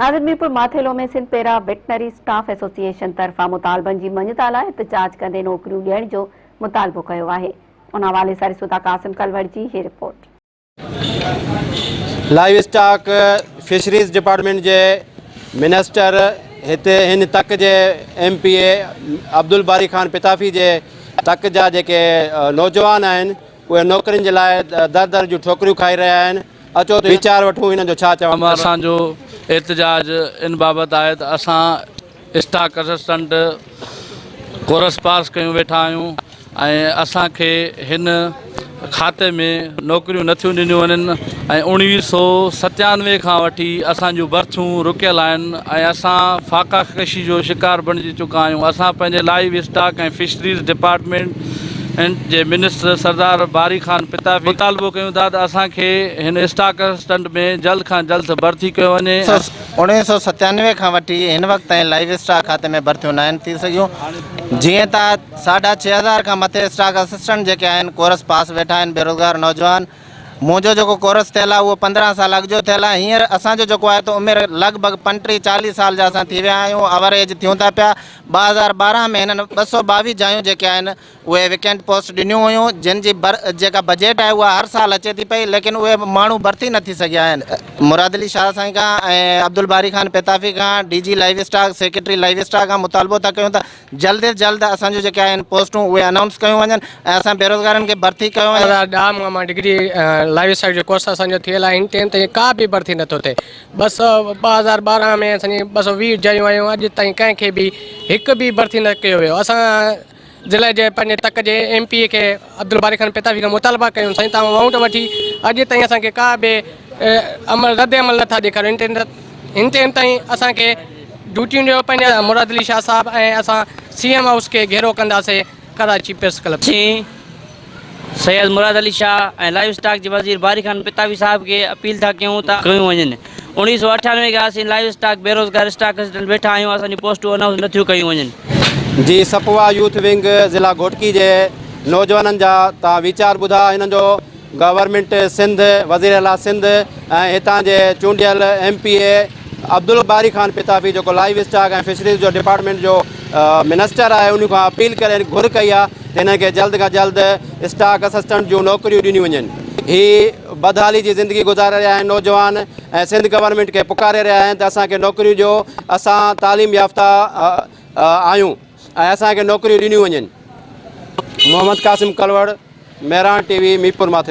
ناظر Mirpur Mathelo ۾ Sindh para veterinary staff association طرفان مطالبن جي مڃتا لاء احتجاج ڪندي نوڪريون ڏيڻ جو مطالبو ڪيو آهي ان حوالي سان ڏسون ٿا قاسم ڪلوڙ جي هي report. Livestock fisheries department جي منسٽر هتي هن تڪ جي M P A Abdul Bari Khan Pitafi جي تڪ جا جيڪي نوجوان آهن اهي نوڪرين جي لاء در در جون ٺوڪريون کائي رهيا آهن اچو ته ويچار وٺون هنن جو ڇا چوڻ. اسان جو احتجاج ان بابت آهي ته اسان اسٽاڪ اسسٽنٽ ڪورس پاس ڪيون ويٺا آهيون ۽ اسان کي هن کاتي ۾ نوڪريون نٿيون ڏنيون وڃن ۽ اوڻويهه سو ستيانوي کان وٺي اسان جون برٿون رڪيل آهن ۽ اسان فاقا ڪشي جو شڪار بڻجي چڪا آهيون اسان پنهنجي لائيو اسٽاڪ ۽ فشريز ڊپارٽمينٽ جي منسٽر سردار باري خان پتافي مطالبو ڪيون ٿا ته اسان کي هن اسٽاڪ اسسٽنٽ ۾ جلد کان جلد ڀرتي ڪيو وڃي. 1997 کان وٺي هن وقت تائين لائيو اسٽاڪ کاتي ۾ ڀرتيون ناهن ٿي سگهيون جيئن ته ساڍا 6000 کان مٿي اسٽاڪ اسسٽنٽ جيڪي آهن ڪورس پاس ويٺا آهن بيروزگار نوجوان منهنجو جيڪو ڪورس ٿيل آهي اهو 15 سال اڳ جو ٿيل آهي هينئر اسان جو جيڪو آهي ته عمر لڳ ڀڳ 35 40 سال جا اسان ٿي ويا آهيون اوور ايج ٿيون ٿا پيا 2012 ۾ هنن 222 جايون جيڪي آهن اهي ويڪنٽ پوسٽ ڏنيون هيون جن جي جيڪا بجيٽ آهي اها هر سال اچي ٿي پئي ليڪن اهي ماڻهو ڀرتي نه ٿي سگهيا آهن مراد علي شاهه سائين کان ۽ عبدالباري خان پتافي کان D G livestock secretary livestock کان مطالبو ٿا ڪيون ته جلد از جلد اسان جون جيڪي آهن پوسٽون اهي انائونس ڪيون وڃن ۽ اسان بيروزگارن کي ڀرتي ڪيو وڃي. 2010 مان مان ڊگري لائيو اسٽاڪ جو ڪورس اسان جو ٿيل آهي هن ٽائيم تائين ڪا به ڀرتي نٿو ٿئي 2012 ۾ اسان جي 220 جايون آيون اڄ تائين ڪنهن کي به هڪ به ڀرتي نه ڪيو ويو اسان ضلعي جي پنهنجي تڪ جي ايم پي اي کي عبدالباري خان پتافي کان مطالبا ڪيون سائين توهان ووٽ وٺي اڄ تائين اسان کي ڪا به عمل رد عمل نٿا ڏيکاريو هن ٽائيم تائين اسان کي ڊيوٽيون ڏيو پنهنجي مراد علي شاهه صاحب ۽ اسان سي ايم هائوس کي گهيرو ڪنداسين ڪراچي پريس ڪلب. سين سيد مراد علي شاهه ۽ لائيو اسٽاڪ جي وزير باري خان پتافي صاحب کي اپيل ٿا ڪيون ته ڪيون وڃن. 1998 کان اسين لائيو اسٽاڪ بيروزگار اسٽاڪ اسسٽنٽ ويٺا آهيون اسان جون پوسٽون انائونس نه ٿيون ڪيون وڃن. جي سپوا يوٿ ونگ ضلع گهوٽڪي جي نوجوانن جا تان ويچار ٻڌا هنن جو گورنمينٽ سنڌ وزير اعليٰ سنڌ ۽ هتان جي چونڊيل M P A Abdul Bari Khan Pitafi جيڪو لائيو اسٽاڪ ۽ فشريز جو ڊپارٽمينٽ جو منسٽر آهي ان کان اپيل ڪري گهر ڪئي آهي ته هنن کي جلد کان جلد اسٽاڪ اسسٽنٽ جون نوڪريون ڏنيون وڃن هي بدحالي جي زندگي گذاري رهيا آهن نوجوان ۽ سنڌ گورنمينٽ کي پڪاري رهيا آهن ته اسان کي نوڪريون ڏيو اسان تعليم يافته آهيون ۽ اسان کي نوڪريون ڏنيون وڃن محمد قاسم ڪلوڙ مهراڻ ٽي وي ميرپور ماٿيلو.